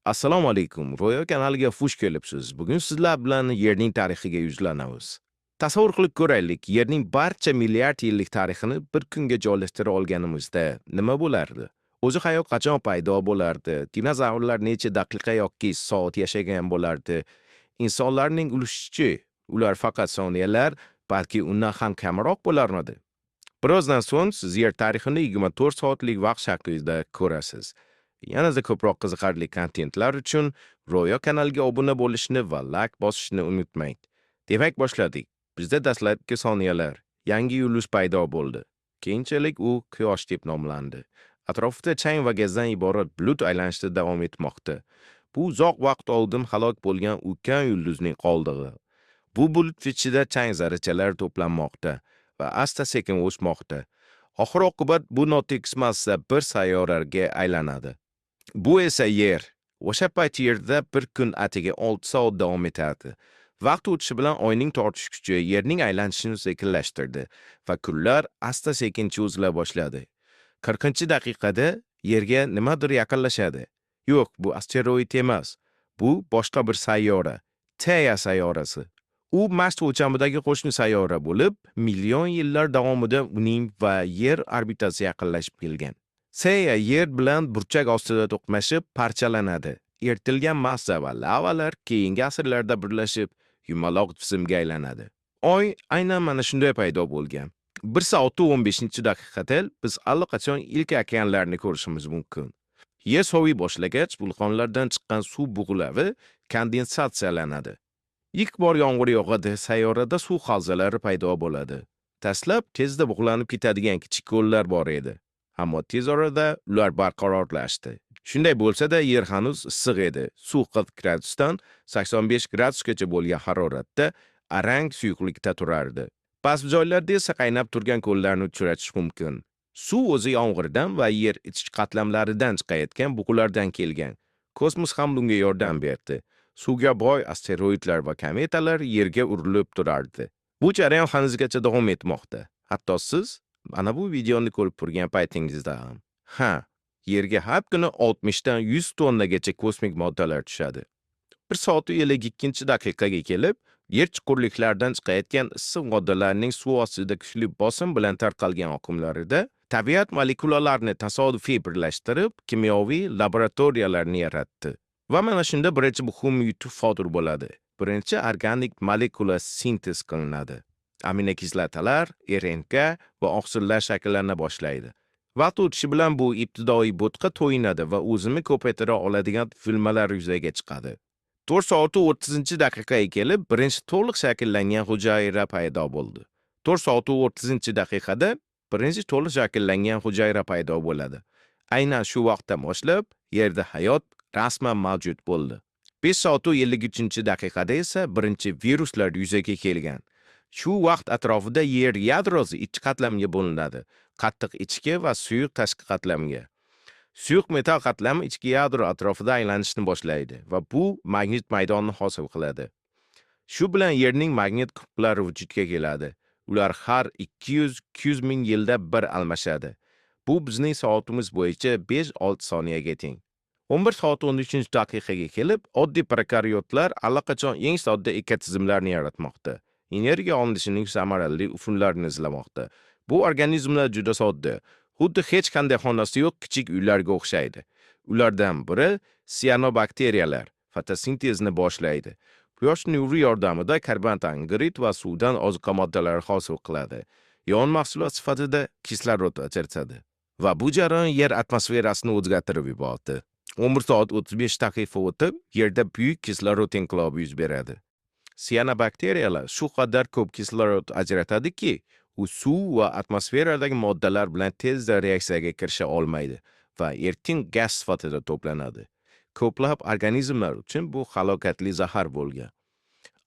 Assalomu alaykum, Ro'yo kanaliga xush kelibsiz. Bugun sizlar bilan Yerning tarixiga yuzlanamiz. Tasavvur qilib ko'raylik, Yerning barcha milliard yillik tarixini bir kunga joylashtira olganimizda nima bo'lardi? O'zi hayot qachon paydo bo'lardi? Dinozavrlar necha daqiqa yoki soat yashagan bo'lardi? Insonlarning ulushichi, ular faqat soniyalar, balki undan ham kamroq bo'larmidi? Birozdan so'ng siz Yer tarixini 24 soatlik vaqt shaklida ko'rasiz. Yanada ko'proq qiziqarli kontentlar uchun Ro'yo kanaliga obuna bo'lishni va like bosishni unutmang. Demak, boshladik. Bizda dastlabki soniyalar, yangi yulduz paydo bo'ldi. Keyinchalik u Quyosh deb nomlandi. Atrofida chang va gazdan iborat bulut aylanishda davom etmoqda. Bu uzoq vaqt oldin halok bo'lgan ulkan yulduzning qoldig'i. Bu bulut ichida chang zarrachalar to'planmoqda va asta-sekin o'smoqda. Oxir-oqibat bu notekis massa bir sayyoraga aylanadi. Bu esa Yer. O'sha payt Yerda bir kun atigi 6 soat davom etardi. Vaqt o'tishi bilan Oyning tortish kuchi Yerning aylanishini sekinlashtirdi va kunlar asta-sekin cho'zila boshladi. 40-daqiqada Yerga nimadir yaqinlashadi. Yo'q, bu asteroid emas. Bu boshqa bir sayyora, Theia sayyorasi. U Mars o'lchamidagi qo'shni sayyora bo'lib, million yillar davomida uning va Yer orbitasi yaqinlashib kelgan. Theia Yer bilan burchak ostida to'qnashib parchalanadi. Eritilgan massa va lavalar keyingi asrlarda birlashib, yumaloq jismga aylanadi. Oy aynan mana shunday paydo bo'lgan. 1 soat 15-daqiqada biz allaqachon ilk okeanlarni ko'rishimiz mumkin. Yer soviy boshlagach, vulqonlardan chiqqan suv bug'lari kondensatsiyalanadi. Ilk bor yomg'ir yog'adi, sayyorada suv havzalari paydo bo'ladi. Dastlab tezda bug'lanib ketadigan kichik ko'llar bor edi. Ammo tez orada ular barqarorlashdi. Shunday bo'lsa-da, yer hanuz issiq edi. Suv 40 gradusdan 85 gradusgacha bo'lgan haroratda arang suyuqlikda turardi. Ba'zi joylarda esa qaynab turgan ko'llarni uchratish mumkin. Suv o'zi yomg'irdan va yer ichki qatlamlaridan chiqayotgan bug'ulardan kelgan. Kosmos ham bunga yordam berdi. Suvga boy asteroidlar va kometalar yerga urilib turardi. Bu jarayon hanuzgacha davom etmoqda. Hatto siz mana bu videoni ko'rib turgan paytingizda ham. Ha, yerga har kuni 60 dan 100 tonnagacha kosmik moddalar tushadi. 1 soat 52-daqiqaga kelib, yer chuqurliklardan chiqayotgan issiq moddalarning suv ostida kuchli bosim bilan tarqalgan oqimlarida tabiat molekulalarni tasodifiy birlashtirib, kimyoviy laboratoriyalarni yaratdi. Va mana shunda birinchi muhim yutuq sodir bo'ladi. Birinchi organik molekula sintez qilinadi. Aminokislotalar, RNK va oqsillar shakllana boshlaydi. Vaqt o'tishi bilan bu ibtidoiy bo'tqa to'yinadi va o'zini ko'paytira oladigan tuzilmalar yuzaga chiqadi. 4 soat 30-daqiqaga kelib, birinchi to'liq shakllangan hujayra paydo bo'ldi. 4 soat 30-daqiqada birinchi to'liq shakllangan hujayra paydo bo'ladi. Aynan shu vaqtdan boshlab Yerda hayot rasman mavjud bo'ldi. 5 soat 53-daqiqada esa birinchi viruslar yuzaga kelgan. Shu vaqt atrofida Yer yadrosi ikki qatlamga bo'linadi: qattiq ichki va suyuq tashqi qatlamga. Suyuq metal qatlami ichki yadro atrofida aylanishni boshlaydi va bu magnit maydonini hosil qiladi. Shu bilan Yerning magnit qutblari vujudga keladi. Ular har 200-200 ming yilda bir almashadi. Bu bizning soatimiz bo'yicha 5-6 soniyaga teng. 11 soat 13-daqiqaga kelib, oddiy prokaryotlar allaqachon eng sodda ekotizimlarni yaratmoqda. Energiya olinishining samarali usullarini izlamoqda. Bu organizmlar juda sodda, xuddi hech qanday xonasi yo'q kichik uylarga o'xshaydi. Ulardan biri sianobakteriyalar fotosintezni boshlaydi. Quyosh nuri yordamida karbon angidrid va suvdan oziqa moddalari hosil qiladi. Yon mahsulot sifatida kislorod ajratadi. Va bu jarayon yer atmosferasini o'zgartirib yubordi. 11 soat 35 daqiqa o'tib, Yerda buyuk kislorod inqilobi yuz beradi. Sianobakteriyalar shu qadar ko'p kislorod ajratadiki, u suv va atmosferadagi moddalar bilan tezda reaksiyaga kirisha olmaydi va erkin gaz sifatida to'planadi. Ko'plab organizmlar uchun bu halokatli zahar bo'lgan.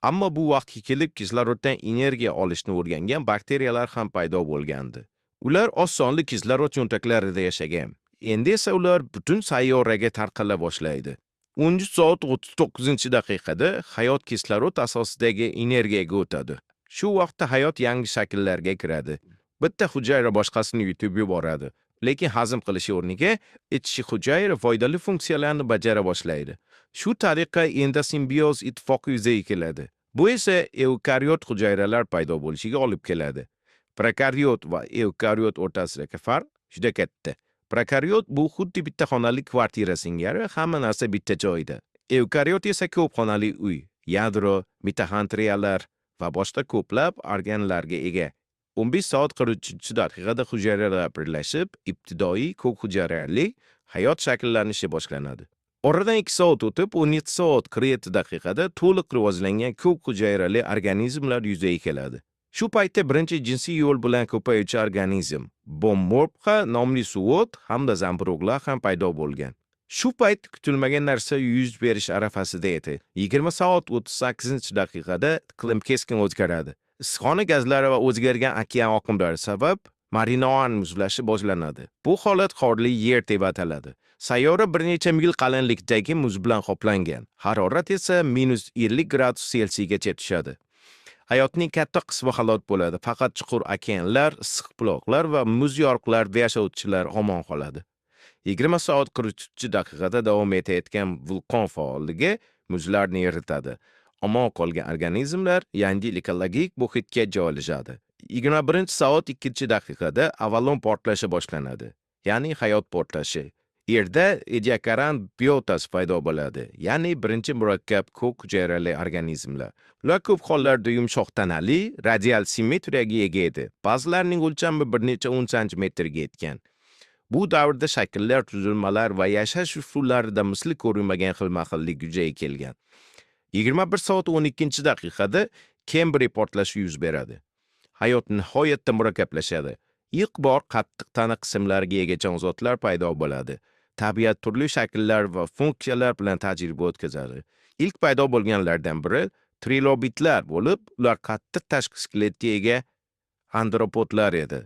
Ammo bu vaqtga kelib kisloroddan energiya olishni o'rgangan bakteriyalar ham paydo bo'lgandi. Ular oz sonli kislorod cho'ntaklarida yashagan. Endi esa ular butun sayyoraga tarqala boshlaydi. 13 soat 39-daqiqada hayot kislorod asosidagi energiyaga o'tadi. Shu vaqtda hayot yangi shakllarga kiradi. Bitta hujayra boshqasini yutib yuboradi. Lekin hazm qilishi o'rniga ichki hujayra foydali funksiyalarni bajara boshlaydi. Shu tariqa endosimbioz ittifoqi yuzaga keladi. Bu esa eukariot hujayralar paydo bo'lishiga olib keladi. Prokariot va eukariot o'rtasidagi farq juda katta. Prokariot bu xuddi bitta xonali kvartira singari hamma narsa bitta joyda. Eukariot esa ko'p xonali uy, yadro, mitoxondriyalar va boshqa ko'plab organlarga ega. 15 soat 43 daqiqada hujayralar birlashib, ibtidoiy ko'p hujayrali hayot shakllanishi boshlanadi. Oradan 2 soat o'tib, 17 soat 47 daqiqada to'liq rivojlangan ko'p hujayrali organizmlar yuzaga keladi. Shu paytda birinchi jinsiy yo'l bilan ko'payuvchi organizm Bommorpha nomli suvot hamda zamburug'lar ham paydo bo'lgan. Shu payt kutilmagan narsa yuz berish arafasida edi. 20 soat 38 daqiqada iqlim keskin o'zgaradi. Issiqxona gazlari va o'zgargan okean oqimlari sabab Marinoan muzlashi boshlanadi. Bu holat qorli yer deb ataladi. Sayyora bir necha mil qalinlikdagi muz bilan qoplangan. Harorat esa -50 gradus Selsiygacha tushadi. Hayotning katta qismi halok bo'ladi. Faqat chuqur okeanlar, issiq buloqlar va muz yoriqlarida yashovchilar omon qoladi. 20 soat 43 daqiqada davom etayotgan vulqon faolligi muzlarni eritadi. Omon qolgan organizmlar yangi ekologik muhitga joylashadi. 21 soat 2 daqiqada Avalon portlashi boshlanadi. Ya'ni hayot portlashi. Yerda Ediacaran biotasi paydo bo'ladi, ya'ni birinchi murakkab ko'p hujayrali organizmlar. Ular ko'p hollarda yumshoq tanali, radial simmetriyaga ega edi. Ba'zilarining o'lchami bir necha 10 santimetrga yetgan. Bu davrda shakllar, tuzilmalar va yashash usullarida misli ko'rinmagan xilma-xillik yuzaga kelgan. 21 soat 12 daqiqada Kembriy portlashi yuz beradi. Hayot nihoyatda murakkablashadi. Ilk bor qattiq tana qismlariga ega jonzotlar paydo bo'ladi. Tabiat turli shakllar va funksiyalar bilan tajriba o'tkazadi. Ilk paydo bo'lganlardan biri trilobitlar bo'lib, ular qattiq tashqi skeletga ega andropodlar edi.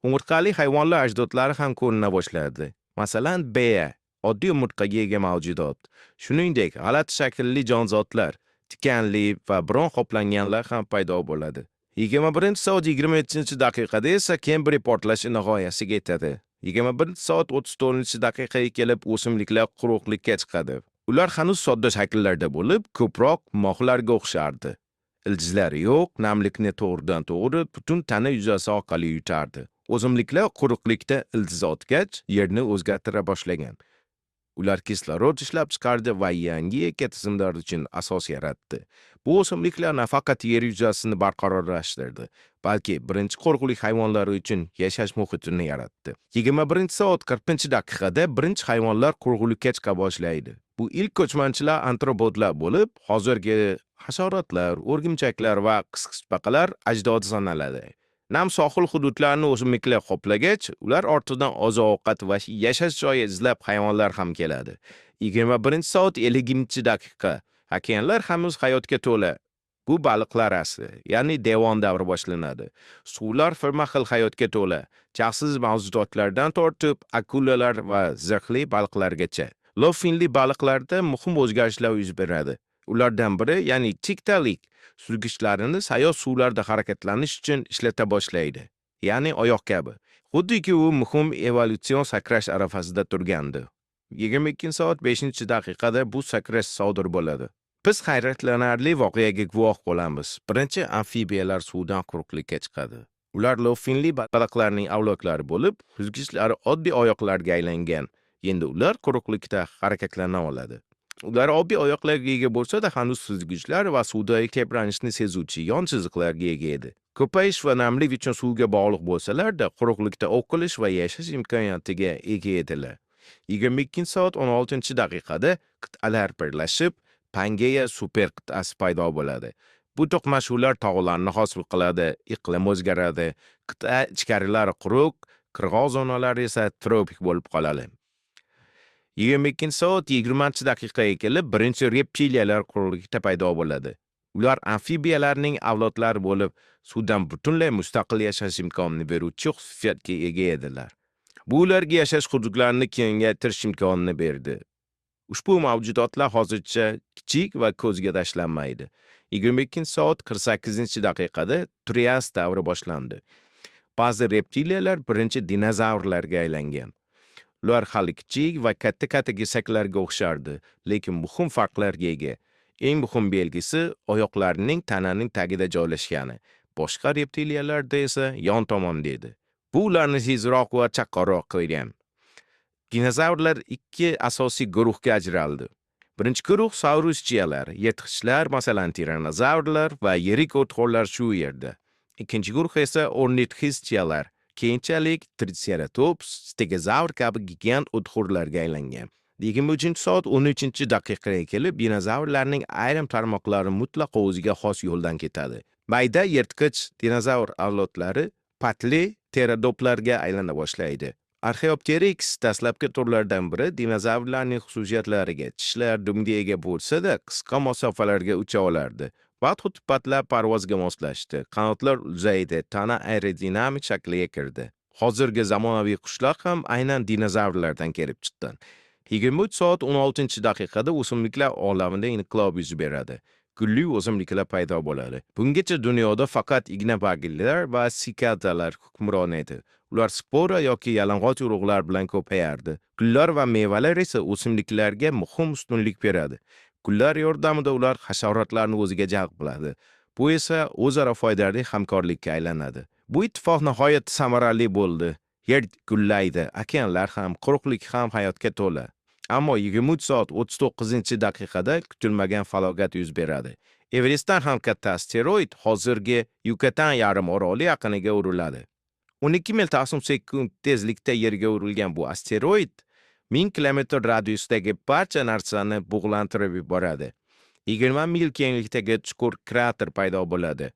Umurtqali hayvonlar ajdodlari ham ko'rina boshladi. Masalan, bea, oddiy umurtqaga ega mavjudot. Shuningdek, g'alati shaklli jonzotlar, tikanli va biron qoplanganlar ham paydo bo'ladi. 21 soat 27 daqiqada esa Kembriy portlashi nihoyasiga yetadi. 21 soat 34 daqiqaga kelib o'simliklar quruqlikka chiqadi. Ular hanuz sodda shakllarda bo'lib, ko'proq moxlarga o'xshardi. Ildizlari yo'q, namlikni to'g'ridan to'g'ri butun tana yuzasi orqali yutardi. O'simliklar quruqlikda ildiz otgach, yerni o'zgartira boshlagan. Ular kislorod ishlab chiqardi va yangi ekotizimlar uchun asos yaratdi. Bu o'simliklar nafaqat yer yuzasini barqarorlashtirdi, balki birinchi qo'riqlik hayvonlari uchun yashash muhitini yaratdi. 21 soat 40 daqiqada birinchi hayvonlar quruqlikka chiqa boshlaydi. Bu ilk ko'chmanchilar antropodlar bo'lib, hozirgi hasharotlar, o'rgimchaklar va qisqichbaqalar ajdodi sanaladi. Nam sohil hududlarini o'simliklar qoplagach, ular ortidan oziq-ovqat va yashash joyi izlab hayvonlar ham keladi. 21 soat 50 daqiqa. Okeanlar hanuz hayotga to'la. Bu baliqlar asri, ya'ni devon davri boshlanadi. Suvlar xilma-xil hayotga to'la. Jahsiz mavjudotlardan tortib akulalar va zirhli baliqlargacha. Lofinli baliqlarda muhim o'zgarishlar yuz beradi. Ulardan biri, ya'ni tiktalik, suzgichlarini sayoz suvlarda harakatlanish uchun ishlata boshlaydi. Ya'ni oyoq kabi. Xuddiki u muhim evolyutsion sakrash arafasida turgandi. 22 soat 5 daqiqada bu sakrash sodir bo'ladi. Biz hayratlanarli voqeaga guvoh bo'lamiz. Birinchi amfibiyalar suvdan quruqlikka chiqadi. Ular lofinli baliqlarning avlodlari bo'lib, suzgichlari oddiy oyoqlarga aylangan. Endi ular quruqlikda harakatlana oladi. Ular oddiy oyoqlarga ega bo'lsa-da, hanuz suzgichlar va suvdagi tebranishni sezuvchi yon chiziqlarga ega edi. Ko'payish va namlik uchun suvga bog'liq bo'lsalar-da, quruqlikda ov qilish va yashash imkoniyatiga ega edilar. 22 soat 16 daqiqada qit'alar birlashib, Pangeya super qit'asi paydo bo'ladi. Bu to'qnashuvlar tog'larni hosil qiladi, iqlim o'zgaradi, qit'a ichkarilari quruq, qirg'oq zonalari esa tropik bo'lib qoladi. 22 soat 20 daqiqaga kelib birinchi reptiliyalar quruqlikda paydo bo'ladi. Ular amfibiyalarning avlodlari bo'lib, suvdan butunlay mustaqil yashash imkonini beruvchi xususiyatga ega edilar. Bu ularga yashash hududlarini kengaytirish imkonini berdi. Ushbu mavjudotlar hozircha kichik va ko'zga tashlanmaydi. 22 soat 48 daqiqada Trias davri boshlandi. Ba'zi reptiliyalar birinchi dinozavrlarga aylangan. Ular hali kichik va katta-katta kesaklarga o'xshardi, lekin muhim farqlarga ega. Eng muhim belgisi oyoqlarining tananing tagida joylashgani. Boshqa reptiliyalarda esa yon tomonda edi. Bu ularni tezroq va chaqqonroq qilgan. Dinozavrlar ikki asosiy guruhga ajraldi. Birinchi guruh sauruschiyalar, yirtqichlar, masalan, tiranozavrlar va yirik o'txo'rlar shu yerda. Ikkinchi guruh esa ornitxischiyalar, keyinchalik triceratops, stegozavr kabi gigant o'txo'rlarga aylangan. 23 soat 13 daqiqaga kelib, dinozavrlarning ayrim tarmoqlari mutlaqo o'ziga xos yo'ldan ketadi. Mayda yirtqich dinozavr avlodlari patli pterodoplarga aylana boshlaydi. Archaeopteryx dastlabki turlardan biri dinozavrlarning xususiyatlariga, tishlar, dumga ega bo'lsa-da, qisqa masofalarga ucha olardi. Xuddi patlar parvozga moslashdi. Qanotlar uzaydi, tana aerodinamik shakliga kirdi. Hozirgi zamonaviy qushlar ham aynan dinozavrlardan kelib chiqqan. 23 soat 16 daqiqada o'simliklar olamida inqilob yuz beradi. Gulli o'simliklar paydo bo'ladi. Bungacha dunyoda faqat ignabarglar va sikadalar hukmron edi. Ular spora yoki yalang'och urug'lar bilan ko'payardi. Gullar va mevalar esa o'simliklarga muhim ustunlik beradi. Gullar yordamida ular hasharotlarni o'ziga jalb qiladi. Bu esa o'zaro foydali hamkorlikka aylanadi. Bu ittifoq nihoyat samarali bo'ldi. Yer gullaydi, okeanlar ham, quruqlik ham hayotga to'la. Ammo 23 soat 39 daqiqada kutilmagan falokat yuz beradi. Everestdan ham katta asteroid hozirgi Yukatan yarim oroli yaqiniga uriladi. 12 mil taqsim sekund tezlikda yerga urilgan bu asteroid 1000 kilometr radiusdagi barcha narsani bug'lantirib yuboradi. 20 mil kenglikdagi chuqur krater paydo bo'ladi.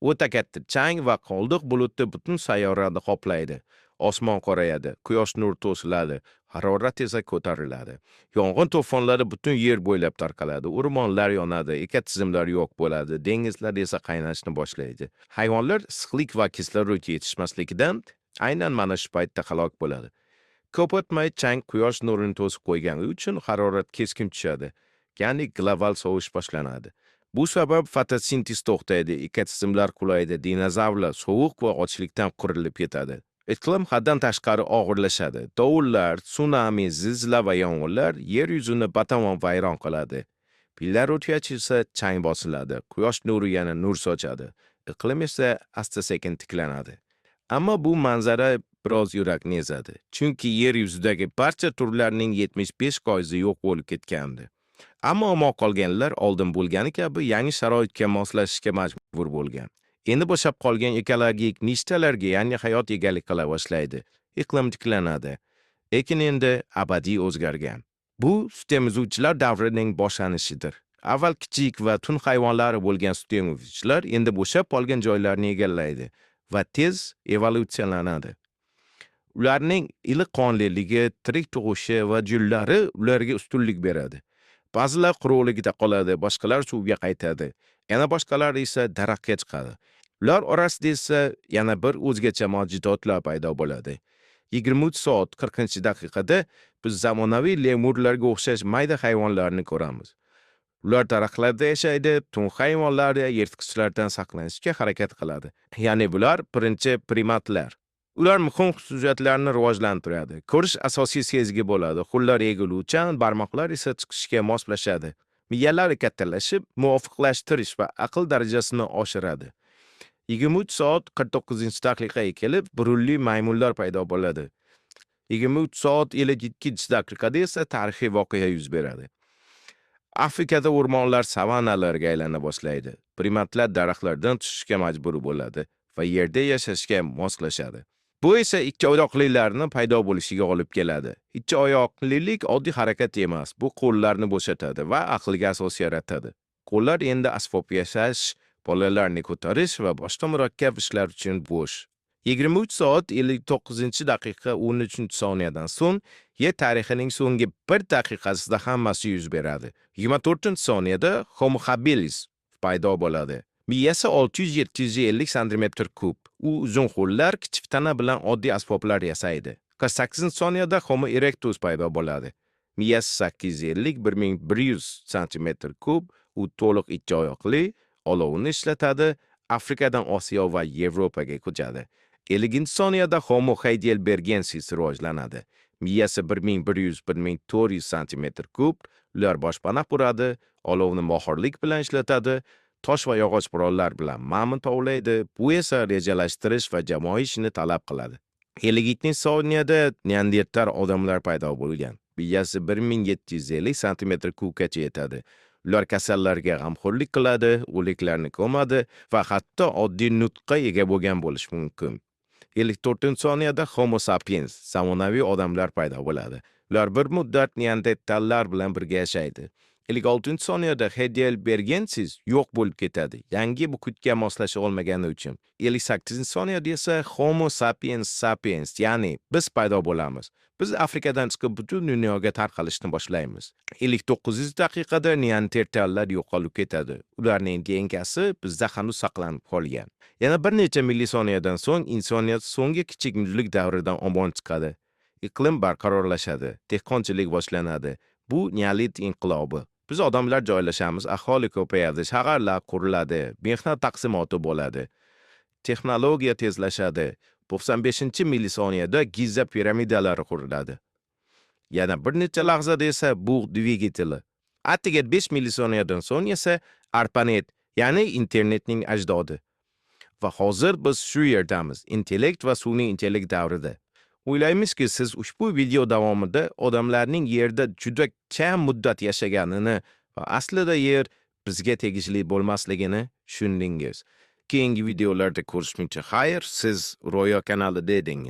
O'ta katta chang va qoldiq buluti butun sayyorani qoplaydi. Osmon qorayadi, quyosh nuri to'siladi, harorat esa ko'tariladi. Yong'in to'fonlari butun yer bo'ylab tarqaladi, o'rmonlar yonadi, ekotizimlar yo'q bo'ladi, dengizlar esa qaynashni boshlaydi. Hayvonlar issiqlik va kislorod yetishmasligidan aynan mana shu paytda halok bo'ladi. Ko'p o'tmay chang quyosh nurini to'sib qo'ygani uchun harorat keskin tushadi, ya'ni global sovish boshlanadi. Bu sabab fotosintez to'xtaydi, ekotizimlar qulaydi, dinozavrlar sovuq va ochlikdan qirilib ketadi. Iqlim haddan tashqari og'irlashadi. Dovullar, tsunami, zilzila va yong'inlar yer yuzini batamom vayron qiladi. Yillar o'tgach esa chang bosiladi, quyosh nuri yana nur sochadi. Iqlim esa asta-sekin tiklanadi. Ammo bu manzara biroz yurakni ezadi. Chunki yer yuzidagi barcha turlarning 75% yo'q bo'lib ketgandi. Ammo omon qolganlar oldin bo'lgani kabi yangi sharoitga moslashishga majbur bo'lgan. Endi bo'shab qolgan ekologik nishalarga yangi hayot egalik qila boshlaydi. Iqlim tiklanadi. Lekin endi abadiy o'zgargan. Bu sutemizuvchilar davrining boshlanishidir. Avval kichik va tun hayvonlari bo'lgan sutemizuvchilar endi bo'shab qolgan joylarni egallaydi va tez evolyutsiyalanadi. Ularning iliq qonliligi, tirik tug'ishi va jullari ularga ustunlik beradi. Ba'zilar quruqligida qoladi, boshqalar suvga qaytadi. Yana boshqalar esa daraxtga chiqadi. Ular orasida esa yana bir o'zgacha mavjudotlar paydo bo'ladi. 23 soat 40 daqiqada biz zamonaviy lemurlarga o'xshash mayda hayvonlarni ko'ramiz. Ular daraxtlarda yashaydi, tun hayvonlari yirtqichlardan saqlanishga harakat qiladi. Ya'ni bular birinchi primatlar. Ular muhim xususiyatlarni rivojlantiradi. Ko'rish asosiy sezgi bo'ladi. Qo'llar egiluvchan, barmoqlar esa chiqishga moslashadi. Miyalari kattalashib, muvofiqlashtirish va aql darajasini oshiradi. 23 soat 49 daqiqaga kelib, burunli maymunlar paydo bo'ladi. 23 soat 52 daqiqada esa tarixiy voqea yuz beradi. Afrikada o'rmonlar savannalarga aylana boshlaydi. Primatlar daraxtlardan tushishga majbur bo'ladi va yerda yashashga moslashadi. Bu esa ikki oyoqlilarni paydo bo'lishiga olib keladi. Ikki oyoqlilik oddiy harakat emas, bu qo'llarni bo'shatadi va aqlga asos yaratadi. Qo'llar endi asbob yashash, bolalarni ko'tarish va boshqa murakkab ishlar uchun bo'sh. 23 soat 59 daqiqa 13 soniyadan so'ng yer tarixining so'nggi bir daqiqasida hammasi yuz beradi. 24 soniyada Homo habilis paydo bo'ladi. Miyasi 600-750 santimetr kub. U uzun qo'llar, kichik tana bilan oddiy asboblar yasaydi. 48 soniyada Homo erectus paydo bo'ladi. Miyasi 850-1100 santimetr kub, u to'liq ikki oyoqli, olovni ishlatadi, Afrikadan Osiyo va Yevropaga ko'chadi. 50-soniyada Homo heidelbergensis rivojlanadi. Miyasi 1100-1400 santimetr kub, ular boshpana quradi, olovni mohirlik bilan ishlatadi, tosh va yog'och qurollar bilan mamont ovlaydi. Bu esa rejalashtirish va jamoa ishini talab qiladi. 52-soniyada Neandertal odamlar paydo bo'lgan. Miyasi 1750 santimetr kubgacha yetadi. Ular kasallarga g'amxo'rlik qiladi, o'liklarni ko'madi va hatto oddiy nutqqa ega bo'lgan bo'lishi mumkin. 54-soniyada Homo sapiens, zamonaviy odamlar paydo bo'ladi. Ular bir muddat Neandertallar bilan birga yashaydi. 56-soniyada Heidelbergensis yo'q bo'lib ketadi, yangi muhitga moslasha olmagani uchun. 58-soniyada esa Homo sapiens sapiens, ya'ni biz paydo bo'lamiz. Biz Afrikadan chiqib butun dunyoga tarqalishni boshlaymiz. 59-daqiqada Neandertallar yo'qolib ketadi. Ularning DNKsi bizda hanuz saqlanib qolgan. Yana bir necha millisoniyadan so'ng insoniyat so'nggi kichik muzlik davridan omon chiqadi. Iqlim barqarorlashadi, dehqonchilik boshlanadi. Bu Neolit inqilobi. Biz odamlar joylashamiz, aholi ko'payadi, shaharlar quriladi, mehnat taqsimoti bo'ladi. Texnologiya tezlashadi. 95-millisoniyada Giza piramidalari quriladi. Yana bir necha lahzada esa bug' dvigateli. Atigi 5 millisoniyadan so'ng esa ARPANET, ya'ni internetning ajdodi. Va hozir biz shu yerdamiz, intellekt va sun'iy intellekt davrida. O'ylaymizki, siz ushbu video davomida odamlarning yerda juda kam muddat yashaganini va aslida yer bizga tegishli bo'lmasligini tushundingiz. Keyingi videolarda ko'rishguncha xayr, siz Ro'yo kanalida edingiz.